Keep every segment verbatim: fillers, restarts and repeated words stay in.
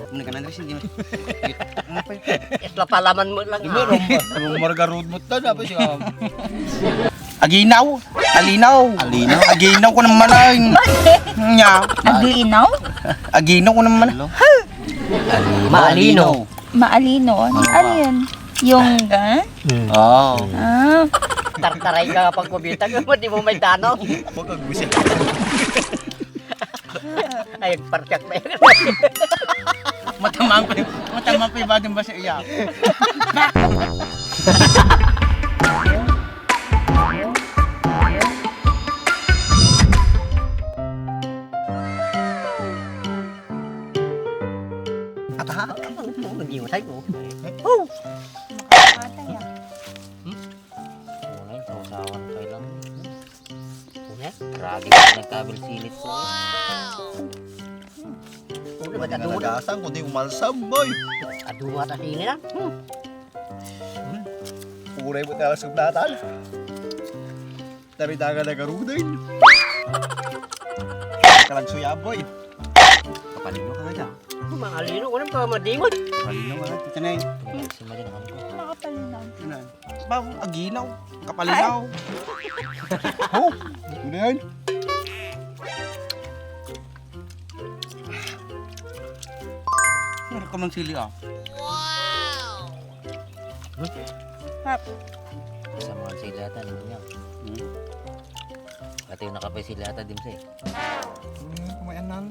Ano ka na, Andres? Hindi mo. Ano pa yun? Isla palaman mo lang, Di mo, ah. Roma. Roma Margarud mo ta, dapat siya. Aginaw. Alinaw. Alinaw. Aginaw ko naman ay. Nya. Aglinaw? Aginaw ko naman. Ano? Maalino. Maalino. Ano Ano pa? Yan? Yung ga? Oo. Ah. Tartaray ka pag kumita ka, di mo may danaw. Huwag kang gusi. Ay, partiyak na yun. Matamaan pa yung, matamaan pa yung badong basa iya. Ataha? Ang giwasay ko. Oh! Makakatay ah. Wala yung sausawan kayo lang. Una? Grabe ka nagkabil silit ko. Wow! Una ba Hindi nga taduna? Nagasan, kundi umalsam, boy. Aduma ta sini na. Hmm. Puray mo tayo sa natan. Tari daga na garudain. Kalagsuya, boy. Kapalino ka nga dyan. Maalino, walang pa madimot. Kapalino ka nga. Ito na yun. Ito na yun. Makapalinaw. Ito na yun. Ba, aginaw. Kapalinaw. Oh, ano yan? Ano ka mang sili ah? Hap. Sa mga sili ata, ano niya? Hmm? Ate, yung nakapay sili ata, Dimsay. Ano yung kumain nan?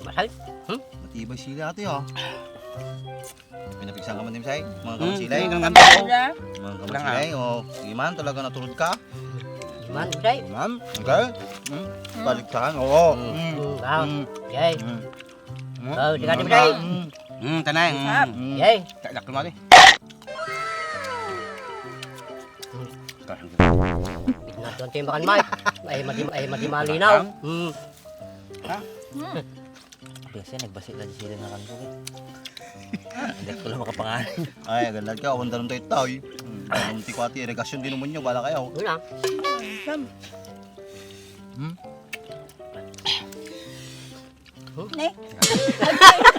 Mahal? Hmm? Matibay sili ate ah. Pinapigsa ka man, Dimsay? Mga Hmm, kawasilay? Sige, ganun, ganun. Sila? Mga Wala nga. kawasilay, o. Sige man, talaga naturod ka? Sige man, Dimsay? Sige man, okay? Hmm? Balik ka, oo. Hmm. Hmm. Hmm, ah. Hmm. Yay. Hmm. Hmm. Oh, sige, Dimsay. Hmm. Hmm, tanay. Hmm. Hap. Hmm. Yay. Tak, tak, kumari. Natuan tayo makan, Mike. Ay, madi-, ay, madi malinaw. Hmm. Ha? Hmm. Biasa, nagbasi lang sila na kanto, eh. Hindi ko lang makapangalan. Ay, agad lang ka, awan dalom tayo tayo. Hmm, dalom ti kwati, irigasyon din naman nyo, bala kayo. Yun ah. Hmm? Ne?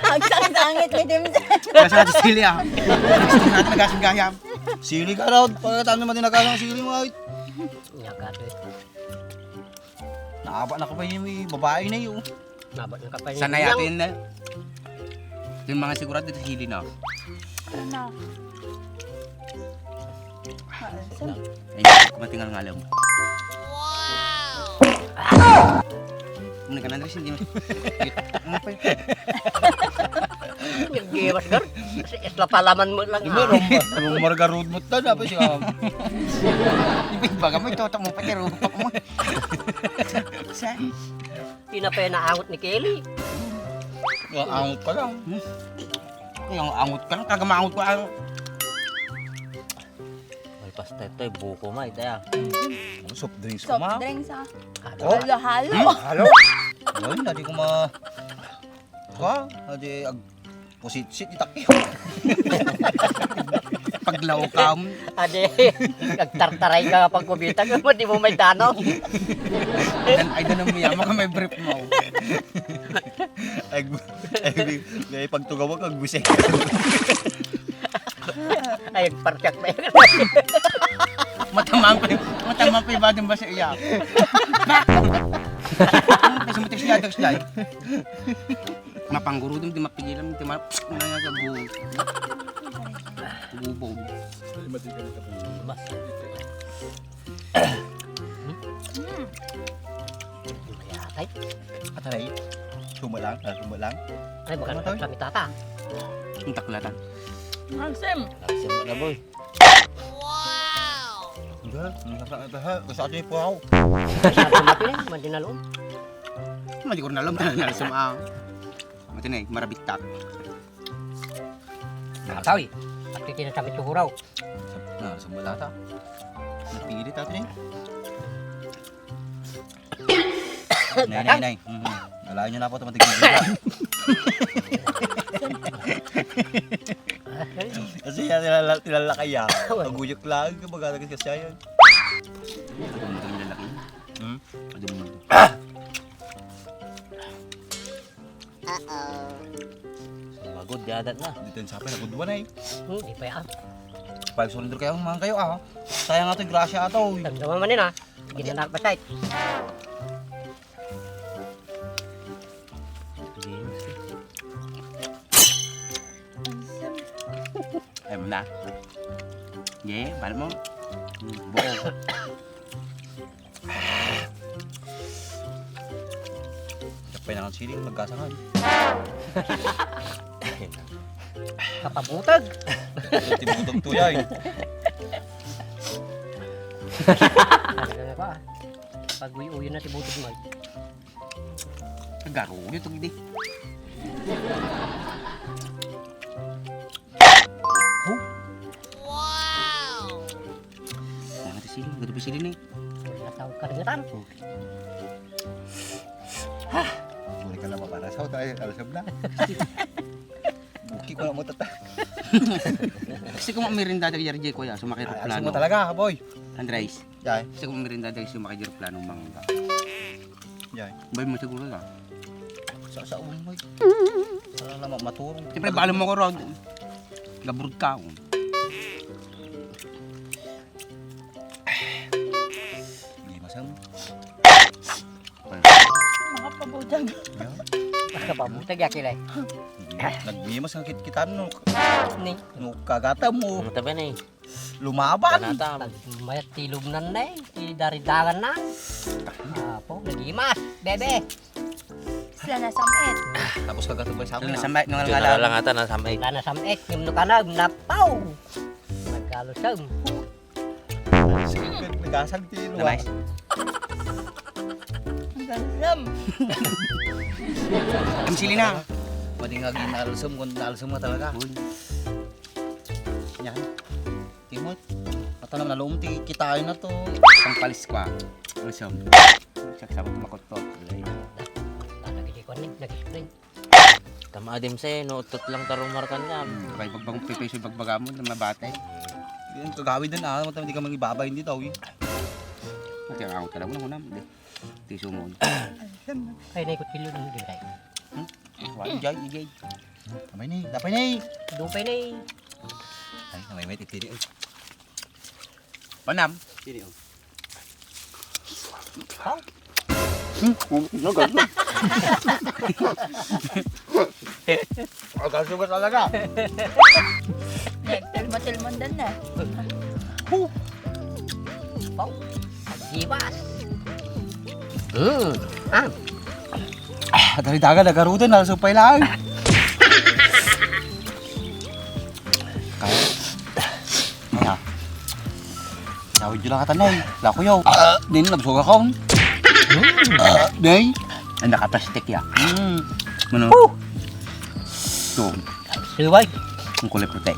Agsang-sangit ni Dimsay. Nasa natin sili, ah. Gusto natin nagasan gayam. Sili ka raw, pagkatapos naman din nagasan sili mo, ay. Nyakate. Naaba na ka pa yung babae na yun. Nabat na ka pa yung Sanay bilang. Atin na. Yung mga sigurado dito hili na. Ano? Ah, saan? Ay, hindi ko matingal nga alam. Wow! Ano ka na, Andres? Hindi mo. Ano pa yun? Naggiwas, gar. Kasi isla palaman mo lang, Di ba, ah. Rom-, Rom-, Margarud mo ta, dapat siya. Di ba, iba ka mo, ito, ito mo, pati rupak mo. Sa? Tinapay na angot ni Kelly. Ang angot ka lang. Hmm. Ay, ang angot ka lang, kagamaangot ko ang Malpas tayo, tayo, buko ma, itaya. Soft drinks Soft kuma. Drinks, ah. Oh. Halo-halo. Hmm? Halo? Ay, nadi kuma. Kwa, adi ag-, pusit-sit, itak. Paglawkam. Adi, nagtartaray ka pag kumita, di mo may danaw. Dan-, ay, danam mo yan, maka may brief mo. Ay, ay, ay, pagtugawan kag busek. Ay, partiyak na yun. Matamaan pa yung, matamaan pa yung badong basa iya. Pak! Gusto mo text niya, text niya. Mapanggurudong, di mapigilan, di ma-, psst, na nga sa bu-, bubog. Mas. Hmm. Kaya, ay. Ataray. Suma lang, ah, suma lang. Ay, baka Ano to? Sa mitata. Ang taklatan. Handsome. Handsome na, boy. Wow! Hindi, ang nasa, nasa, nasa atin yung puhaw. Sa atin natin, eh, madi na loob. Madi ko na loob, talaga na loob, ah. Madi na, eh, marabiktak. Nakataw, eh. At iti na kami tuhuraw. Na, sumulata. Napilit atin, eh. Nay, nay, nay. Mhm. Alayan nyo na po ito, matigil dito. Kasi yan, tilala-, tilalakay, ah. Paguyok lang, kumbaga, kasi siya yan. Ano mo itong lalaki? Hmm? Ano mo? Magod, di adat na. Dito yung sapay, nagudwan ay. Hmm, di pa yan. Pag surrender kayo, mangan kayo, ah. Sayang nga to, grasya ato, uy. Damdaman man yun, ah. Ginanak pa siya, eh. Ayun na. Ye, bal mo. Buo. Kapay na ang siling, magkasangan. Kapabutag. Tibutag to, yay. Ano na ba? Pag-uy-uy na tibutag, Mike. Garo, ulit, ito, hindi. Oh? Wow! Wala ti sili, wala ti sili ni. Wala tawag ka rin. Oh. Ha! Uli ka na ba para sa tayo, alasab na. Buki ko na mo tata. Kasi kung mamirinda dagiti R J, kuya, sumakay Ah, alas mo eroplano. Talaga, boy. Andres. Yay. Kasi kung mamirinda dagiti sumakay eroplano, mangga. Yay. Bay mo siguro na. Sa, sa umay. Sa na ma-, maturong. Siyempre, balo mo ko, Rod. Gabrod ka, oh. Hindi masam. Mga pabutag. Yan. Mga pabutag, ya, kilay. Hindi. Nagmimas ang kitkitan, no? Ni? No, kagata mo. Ano tabi na, eh? Lumaban. Kanata. Mayat ti lubnan na, eh. Ti daridangan na. Apo, nagimas, bebe. Sila nasamit. Tapos kagata ba sa amin, ah? Nasamit, nung Ito na lang ata, nasamit. Sila nasamit, yung nukanag, napaw. Nagkalusog. Sige, nagasag ti luwa. Nice. Ang galam. Ang sili na. Pwede nga ginalsam, kung nalsam nga talaga. Uy. Yan. Timot. At ano, nalum ti kitain na to. Pang paliskwa. Alsam. Saksabot makot to. Alay. Ano, gigi ko ni, nag-spring. Tama, adim sa'yo, no? Utot lang tarong markan niya. Hmm, kay bagbang pipiso, bagbaga mo, na mabate. Yan, kagawid din, ah. Matang di ka mangibaba, hindi daw, eh. Mati ang awit ka lang, unang, unang. Hindi. Tiso mo. Ay, naikot kilo ng gibay. Hmm? Wala, ijay, ijay. Damay ni, damay ni. Dupay ni. Ay, damay may titiri, eh. Panam. Tiri, oh. Ha? Hmm, nagal na. Nagal sugat talaga. Nagtilmatilmandan na. Huh. Pau. Agibas. Hmm. Ah. Ah, dali daga, nagarudan, nalsupay lang. Kaya. Kaya. Tawid yun lang katan, Nay. Lako yaw. Ah, din, nabsuga ka, um. Ah, Nay. Ang nakaplastik ya. Hmm. Mano? Huh! Ito. Siway. Ang kulay puti.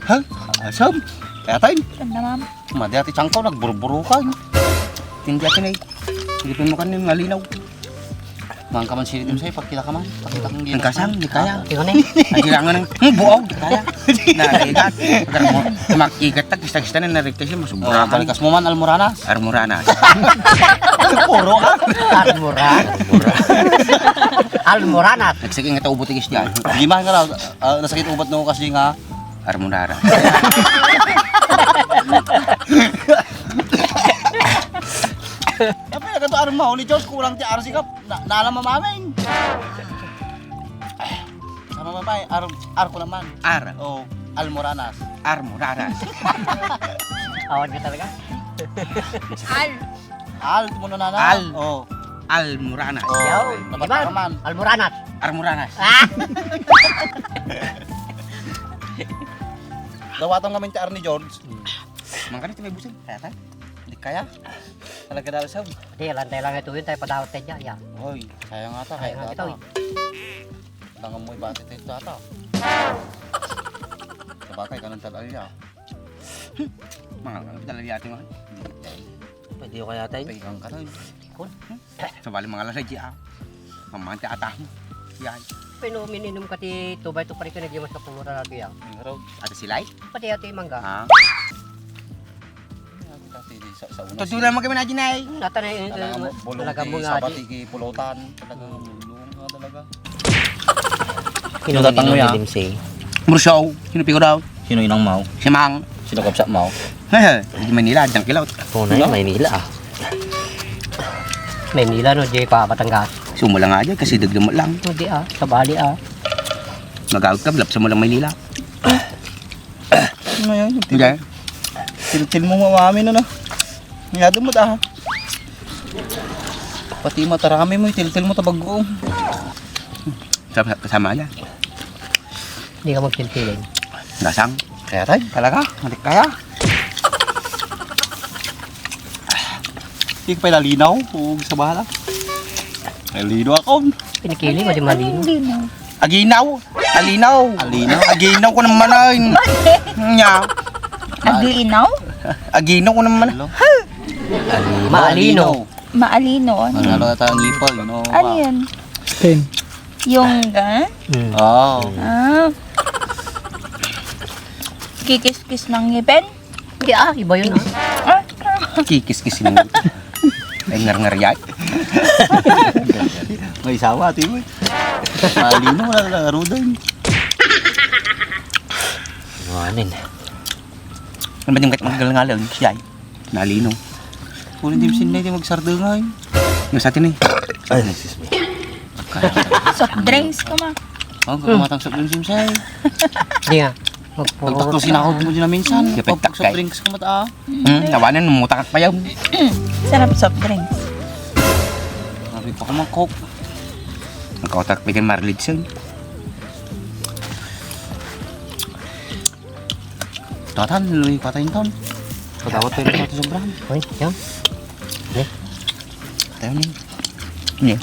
Ha? Asam? Kaya tayo. Ano, ma'am? Madi ati tiyangkaw, nagburuburukan. Hindi ati, Nay. Silipin mo kanin, nalinaw. Mangan ka man sinitim sa'yo, pagkita ka man. Pakita kang ginawa. Ang kasang, di kaya. Tingnan eh. Ang kailangan ng, hmm, buog, di kaya. Narigat. Agar mo, makigat, tag, kista-kista na, narigta siya, masubra. Oh, balikas mo man, almoranas. Armoranas. Puro, ah. Almoran. Almoranas. Nagsaging nga taubo tigis dyan. Di man nga raw, ah, nasakit ubat no kasi nga, armoranas. Apa na kato, armo ni George, kulang ti R C ka. Na, naalam mamamin. Sama mamay, ar, ar ko naman. Ar. Oh, almoranas. Armoranas. Awad ka talaga? Al. Al, tumuno na na. Al. Oh. Almoranas. Oh, Yaw, dapat di ba? Naman. Almoranas. Armoranas. Ah! Dawatan kami ti ar ni George. Mangkano ti may busing? Kaya ka? Di kaya? Talaga daw, sab. Di, lantay lang ito yun, tayo padawat tayo dyan, ya. Hoy, sayang ata, Sayang kaya ata. Ito, eh. Tangan mo, ibati tayo ata. Sabagay, ganun talaga, ya. Mga, ganun talaga yata, mga. Pwede ko kaya tayo? Pegang ka na, eh. Kun? Sabali, mga lalaki, ah. Mamante ata. Yan. Pero mininom ka ti two by two pa rin ka naging mas kapulura na biya. Ang raw. Ate Silay? Pati ate Mangga. Ah. Kasi sa, sa una Tuturan mo kami na, Jinay. Nata na yung Talaga mo, bulong talaga ti mo nga, sabat, di. Iki pulutan. Talaga, bulong nga talaga. Sino tatang mo ya? Mursiaw. Sino pigo daw? Sino inang mo? Si Mang. Sino kabsat mo? Hehe, di Manila, diyan kilawt. Tunay, Maynila, ah. Maynila, no, di pa Batangas. Sumula nga dyan, kasi dagdamot lang. Hindi, ah, sabali, ah. Magawit ka, lapsa mo lang Maynila. Ngayon, yung Hindi. Tiltil mo, mawami, no, no? Ngado mo, ta. Pati matarami mo, tiltil mo, tabago. Kasama, kasama niya. Hindi ka magtiltiling. Lasang. Kaya tayo, talaga, malik kaya. Hindi ka pala linaw, o sa bahala. Ay, lino ako. Pinakili mo, di malino. Aginaw. Alinaw. Alinaw. Aginaw ko naman ay. Nya. Aglinaw? Aginaw ko naman. Hello? Maalino. Maalino. Ano, ano, ata ang ipon, no? Ano yan? Ten. Yung gan? Mm. Oo. Ah. Kikiskis ng ngipin? Di ah, iba yun ah. Ah. Kikiskis ng ngipin. Ay, ngar-ngar yan. May sawa, ati mo eh. Maalino, wala talaga, Rudan. Ano anin? Ano ba yung kat-, magalangalan? Siya eh. Naalino. Kunin din sin, di magsardungay. Yung sa atin eh. Ay, excuse me. Soft drinks ko, ma. Oh, kamatang soft drinks yung say. Hindi nga. Pagpuro Pagpakto sinahod mo dyan na minsan. Kapag Pagpag soft takay. Drinks ko mata. Hmm, tawanan mo takak pa yun. Sarap soft drinks. Sabi pa ko mag-coke. Ang kautak pa yung marlid siya. Tatan, luwi pa tayo ton. Kadawat tayo na sa sobrang. Hoy, yan. Tayo ni. Ni.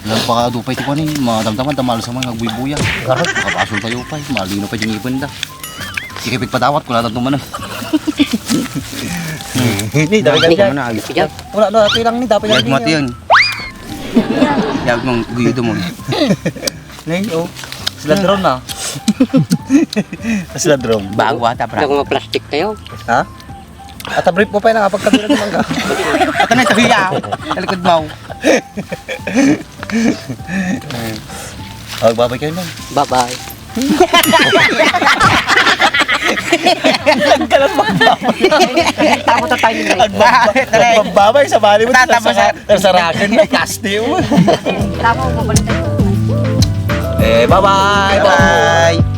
Lang pa dupay ti kuan ni, madamdaman ta malas man nga agbuybuyag. Garot. Makabasol tayo pa, malino pa yung ipon da. Sige, pigpadawat, kung natan tumanan. Ni, dami ka Ano dyan. Na, ayos. Yan. Wala, no, ito lang ni, dapat Yag mo yan. Yag mong guyo mo. Ngayon, oh. Sila drone na. Sila drone. Bago ata, pra. Yung mga plastic tayo. Ha? At brief mo pa yun, kapag kami ng mangga. Ito na ito, hiya. Talikod mo. Oh, babay kayo na. Bye-bye. Nagkalat magbabay. Tapos na tayo, Nay. Agbabay. Agbabay sa bali mo. Tatapos sa Nagsarakan na, plastic mo. Tapos, babalik tayo. Eh, bye-bye. Bye-bye.